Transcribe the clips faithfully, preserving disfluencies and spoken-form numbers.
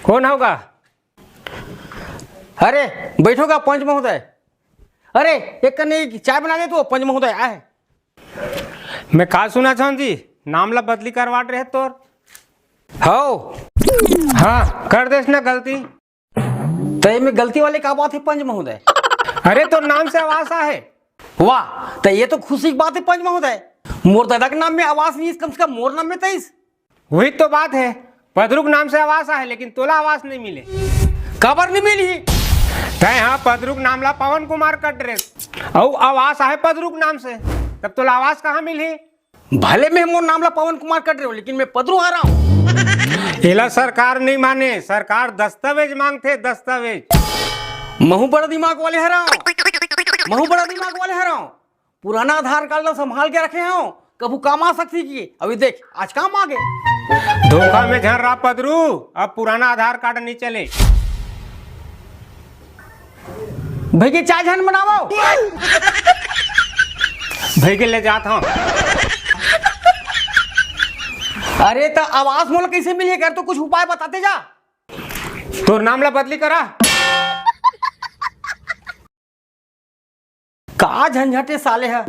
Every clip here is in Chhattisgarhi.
कोन हव गा? अरे, बइठो गा पंच महोदय। अरे, एक कनी चाय बना दे तो, पंच महोदय आए। मैं का सुनत हँव जी, नाम ला बदली करवात रहे तोर? हव। हाँ, कर देस ना गलती। त एमे गलती वाले का बात हे पंच महोदय? अरे, तोर नाम से आवास आहे। वाह, त ये तो खुशी की बात हे पंच महोदय। मोर ददा के नाम में आवास नइ हे, कम से कम मोर नाम में त हे। वही तो बात हे, पदरू के नाम से आवास आहे, लेकिन तोला आवास नइ मिले। काबर नइ मिलही? तैं हा पदरू के नाम ला पवन कुमार कट डरेस, अउ आवास आहे पदरू के नाम से, तब तोला आवास कहाँ मिलही? भले मैं मोर नाम ला पवन कुमार कट डरे हँव, लेकिन मैं पदरू हरँव। एला सरकार नइ माने, सरकार दस्तावेज मांगथे, दस्तावेज। महूँ बड़ा दिमाग वाले हरँव, महूँ बड़ा दिमाग वाले हरँव। पुराना आधार कार्ड ला संभाल के रखे हँव, कभू काम आ सकथे कि। अभी देख, आज काम आ गे। धोखा में झन रह पदरू, अब पुराना आधार कार्ड नइ चले। भइगे, चाय झन बनावव। भइगे, ले जात हँव। अरे, त आवास मोला कइसे मिलही? कर तो कुछ उपाय बताते जा। तोर नाम ला बदली करा। का झंझट हे साले ह।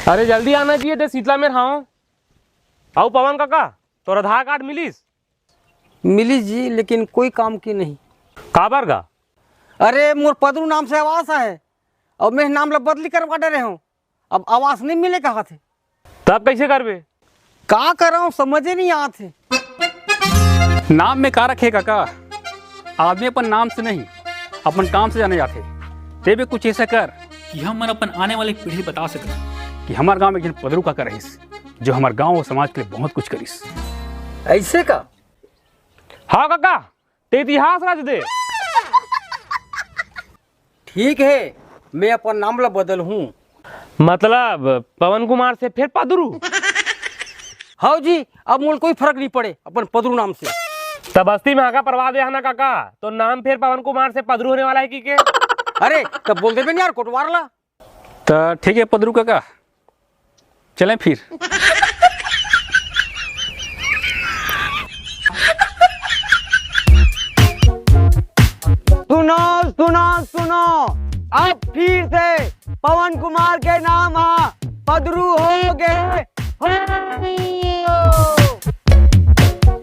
अरे जल्दी आना जी, ये दे शीतला मेर हँव। अउ पवन काका, तोर आधार कार्ड मिलिस? मिलिस जी, लेकिन कोई काम के नहीं। काबर गा? अरे मोर पदरू नाम से आवास आहे, अउ मैं नाम ला बदली करवा डरे हँव। अब आवास नइ मिले कहत हे। तब कइसे करबे? का करँव, समझे नइ आत हे। नाम में का रखे काका? आदमी अपन नाम से नहीं, अपन काम से जाने जाथे। तें भी कुछ अइसे कर कि हमन अपन आने वाले पीढ़ी ल बता सकन कि हमर गाँव में एक झन पदरू काका रहिस, जो हमर गाँव अउ समाज के लिए बहुत कुछ करिस। अइसे का? हाँ काका, तें इतिहास रच दे। ठीक हे, मैं अपन नाम ला बदलहूँ। मतलब पवन कुमार से फेर पदरू? हव जी, अब मोला कोई फरक नइ पड़े अपन पदरू नाम से। त बस्ती में हाका परवा दे हन ना काका, तोर नाम फेर पवन कुमार से पदरू होने वाला हे कि के? अरे, त बोल देबे न यार कोटवार ला। त ठीक हे पदरू काका, चलें फिर। सुनो, सुनो, सुनो, अब फिर से पवन कुमार के नाम ह पदरू हो गे हो।